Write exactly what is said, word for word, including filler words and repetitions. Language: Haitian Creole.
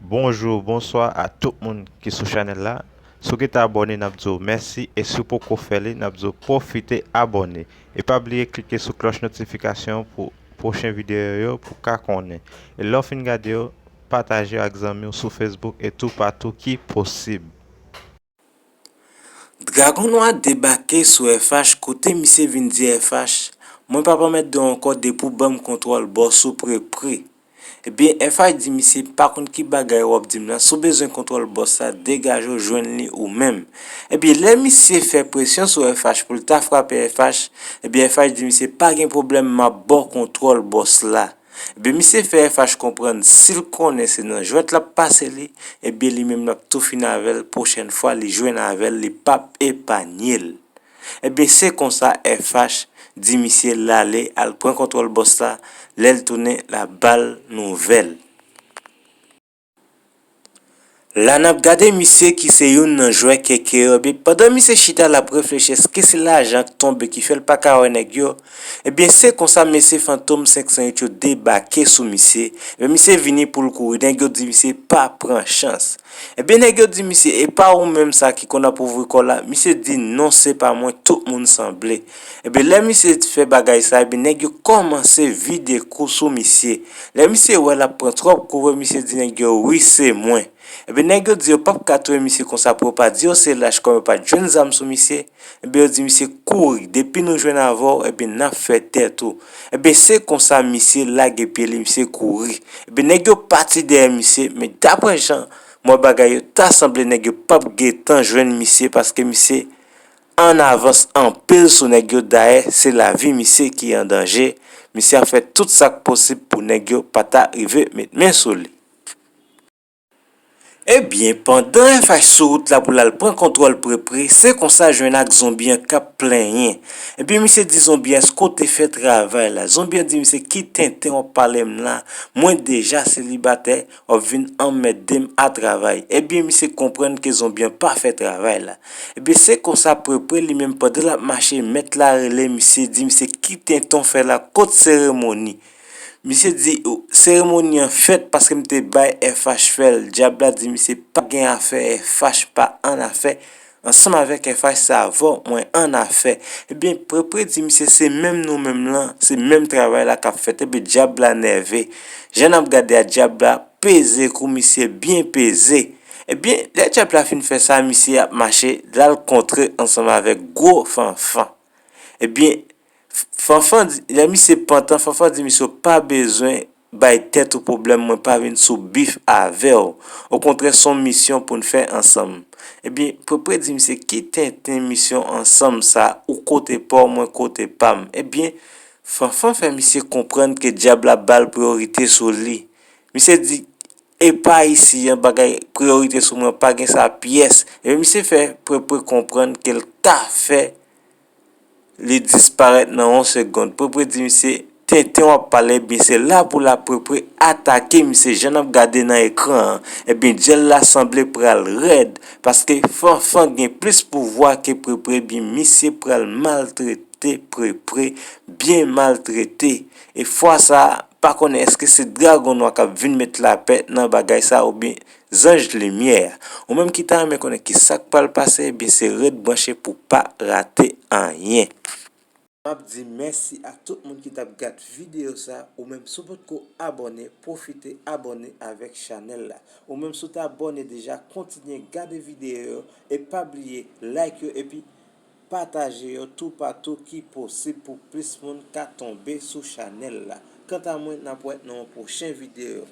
Bonjou, bonswa a tout moun ki sou chanèl la. Si w gentan abòne, n ap di w mèsi, e si w poko fè li, n ap di w pwofite abòne. E pa bliye klike sou klòch notifikasyon pou pwochen videyo yo pou w ka konnen. E lè w fin gade yo, pataje yo ak zanmi w sou Facebook e toupatou ki posib. Dragon Nwa debake sou F H kote misye vin di F H, mwen p ap anmède w ankò depi w ban m kontwòl bòs ou Prepre. Ebyen, F H di misye pa konn ki bagay w ap di m lan, si w bezwen kontwòl bòs la, degaje w jwenn li ou menm. Ebyen, lè misye fè presyon sou F H pou l ta frape F H, ebyen, F H di misye pa gen pwoblèm, m ap ba w kontwòl bòs la. Ebyen, misye fè F H konprann si l konnen se nan jwèt l ap pase li, ebyen, li menm l ap tou fini avè l, pwochèn fwa li jwenn avè l, li p ap epanye l. Ebyen, se konsa F H di misye l ale al pran kontwòl bòs la, lè l tounen, l ap ba l nouvèl. La n ap gade misye ki se youn nan jwè keke yo, ebyen, pandan misye chita l ap reflechi èske se lajan k tonbe ki fè l pa ka wè nèg yo, ebyen, se konsa mesye Fantom senk san uit yo debake sou misye, ebyen, misye vini pou l kouri, nèg yo di misye pa pran chans. Ebyen, nèg yo di misye, e pa ou menm sa ki konn ap ouvri kò la? Misye di, non, se pa mwen, tout moun sanble. Ebyen, lè misye fè bagay sa, ebyen, nèg yo kòmanse vide kou sou misye. Lè misye wè l ap pran twòp kou vre, misye di nèg yo, wi, se mwen. Ebyen, nèg yo di yo p ap ka touye misye konsa pou yo pa di yo se lach kòm yo pa t jwenn zam sou misye. Ebyen, yo di misye, kouri, depi nou jwenn avè w, ebyen, n ap fè tèt ou. Ebyen, se konsa misye lage pye li, misye kouri. Ebyen, nèg yo pati dèyè misye, men daprè jan m wè bagay yo ta sanble, nèg yo p ap gentan jwenn misye paske misye an avans anpil sou nèg yo. Dayè, se lavi misye ki an danje. Misye ap fè tout sa k posib pou nèg yo pa ta rive met men sou li. Ebyen, pandan F H sou wout la pou l al pran kontwòl Prepre, se konsa jwenn ak zonbi an k ap plenyen. Ebyen, misye di zonbi a, èske w te fè travay la? Zonbi an di misye, ki tenten w ap pale m la? Mwen deja selibatè, w ap vin anmède m a travay. Ebyen, misye konprann ke zonbi an pa fè travay la. Ebyen, se konsa Prepre li menm, pandan l ap mache, mèt la rele misye, di misye, ki tenten w fè la? Kot seremoni? Misye di, seremoni an fèt paske m te bay F H fè l. Dyab la di misye, pa gen afè, F H pa an afè. Ansanm avèk F H, se avè w mwen an afè. Ebyen, Prepre di misye, se menm nou menm lan, se menm travay la k ap fèt. Ebyen, dyab la nève. Jan n ap gade a, dyab la peze kou misye, byen peze. Ebyen, lè dyab la fin fè sa, misye ap mache, l al kontre ansanm avèk gwo Fanfan. Ebyen, Fanfan di, lè misye pantan, Fanfan di misye, w pa bezwen bay tèt ou pwoblèm, mwen pa vin sou bif avè w. Okontrè, se yon misyon pou n fè ansanm. Ebyen, Prepre di misye, ki tenten misyon ansanm sa, ou kote pa w, mwen kote pa m. Ebyen, Fanfan fè misye konprann ke dyab la ba l priyorite sou li. Misye di, e pa isi an, bagay priyorite sou mwen, pa gen sa pyès. Ebyen, misye fè Prepre konprann ke l ta fè li disparèt nan yon segonn. Prepre di misye, tenten w ap pale, ebyen se la pou la Prepre atake misye. Jan n ap gade nan ekran an, ebyen dyèl la sanble pral rèd, paske Fanfan gen plis pouvwa ke Prepre, ebyen misye pral maltrete Prepre, byen maltrete. E fwa sa a, pa konnen èske se Dragon Nwa k ap vin met lapè nan bagay sa a oubyen zanj limyè a. Ou menm ki ta renmen konnen ki sa k pral pase, ebyen se ret branche pou w pa rate anyen. M ap di mèsi a tout moun ki t ap gad videyo sa. Ou menm, si w potko abòne, pwofite abòne avèk chanèl la. Ou menm, si w te abòne deja, kontinye gade videyo yo e pa bliye like yo epi pataje yo toupatou ki posib pou plis moun ka tonbe sou chanèl la. Kanta mwen, n ap wè nan yon pwochen videyo.